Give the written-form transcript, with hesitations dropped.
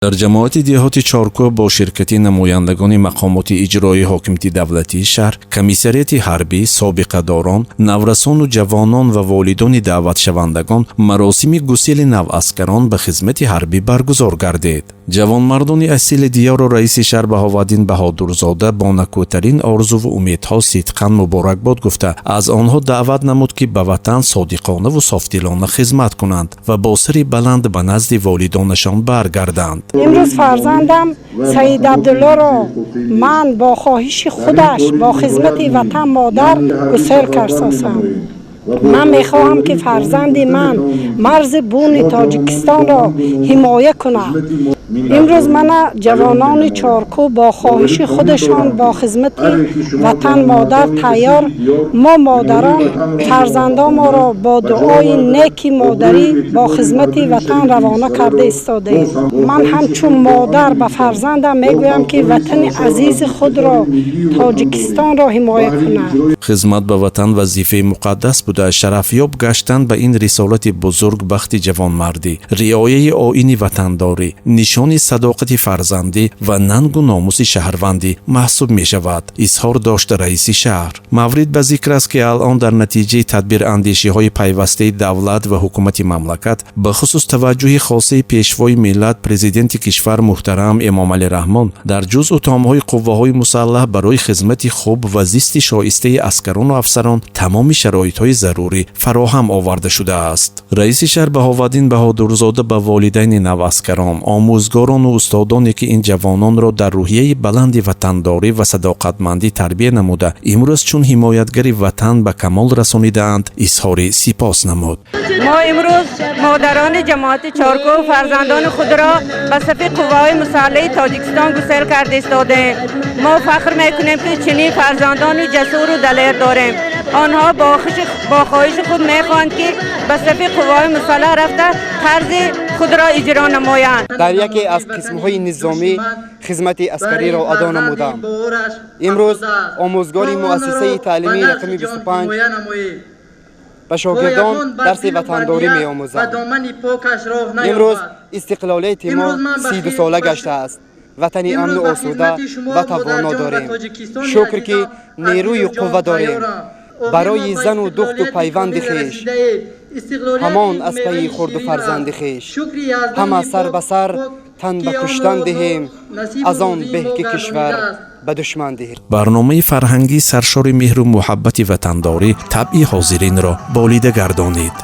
Дар ҷамоати деҳоти Чоркӯҳ бо ширкати намояндагони мақомоти иҷроии ҳокимияти давлатии шаҳр, комиссариати ҳарбӣ, собиқадорон, наврасону ҷавонон ва волидони даъватшавандагон маросими гусели наваскарон ба хизмати ҳарбӣ баргузор гардид. Ҷавонмардони асили диёрро раиси шаҳр Баҳоваддин Баҳодурзода бо накӯтарин орзуву умедҳо сидқан муборакбод гуфта, аз онҳо даъват намуд, ки ба ватан содиқонаву софдилона хизмат кунанд ва бо сари баланд ба назди волидонашон баргарданд. Имрӯз фарзандам Саид Абдуллоро ман бо хоҳиши худаш бо хизмати ватан модар гусел карсосам. Ман мехоҳам, ки фарзанди ман марзи буни Тоҷикистонро ҳимоя кунад. Имрӯз мана ҷавонони Чоркӯҳ бо хоҳиши худашон бо хизмати ватан модар тайёр. Мо, модарон, фарзандонморо бо дуои неки модарӣ бо хизмати ватан равона карда истодаем. Ман ҳамчун модар ба фарзандам мегӯям, ки ватани азизи худро, Тоҷикистонро ҳимоя кунад. Хизмат ба ватан вазифаи муқаддас буда, шарафёб гаштан ба ин рисолати бузург бахти ҷавонмардӣ, риояи оини ватандорӣ, нишони садоқати фарзандӣ ва нангу номуси шаҳрвандӣ маҳсуб мешавад, изҳор дошт раиси шаҳр. Маврид ба зикр аст, ки алон дар натиҷаи тадбирандешиҳои пайвастаи давлат ва ҳукумати мамлакат, бахусус таваҷҷӯҳи хосаи пешвои миллат, президенти кишвар муҳтарам Эмомалӣ Раҳмон, дар ҷузъу томҳои қувваҳои мусаллаҳ барои хизмати хуб ва зисти шоистаи аскарону афсарон тамоми шароитҳои зарурӣ фароҳам оварда шудааст. Раиси шаҳр Баҳоваддин Баҳодурзода ба волидайни наваскарон, омӯзгорону устодоне, ки ин ҷавононро дар рӯҳияи баланди ватандорӣ ва садоқатмандӣ тарбия намуда, имрӯз чун ҳимоятгари ватан ба камол расонидаанд, изҳори сипос намуд. Мо имрӯз, модарони ҷамоати Чоркӯҳ, фарзандони худро ба сафи қувваҳои мусаллаҳи Тоҷикистон гусел карда истодаем. Мо фахр мекунем, ки чунин фарзандони ҷасуру далер дорем. Онҳо бо хоҳиши худ мехоҳанд, ки ба сафи қувваҳои мусаллаҳ рафта, қарзи худро иҷро намоянд. Дар яке аз қисмҳои низомӣ хизмати аскариро адо намудам. Имрӯз омӯзгори муассисаи таълимии рақами 25 ба шогирдон дарси ватандорӣ меомӯзам. Имрӯз истиқлолияти мо 32 сола гаштааст. Ватани амну осуда ва тавоно дорем. Шукр, ки нерӯю қувва дорем. Барои зану духту пайванди хеш, ҳамон аз пайи хурду фарзанди хеш, ҳама сар ба сар тан ба куштан диҳем, аз он беҳ, ки кишвар ба душман диҳем. Барномаи фарҳангии саршори меҳру муҳаббати ватандорӣ табъи ҳозиринро болида гардонид.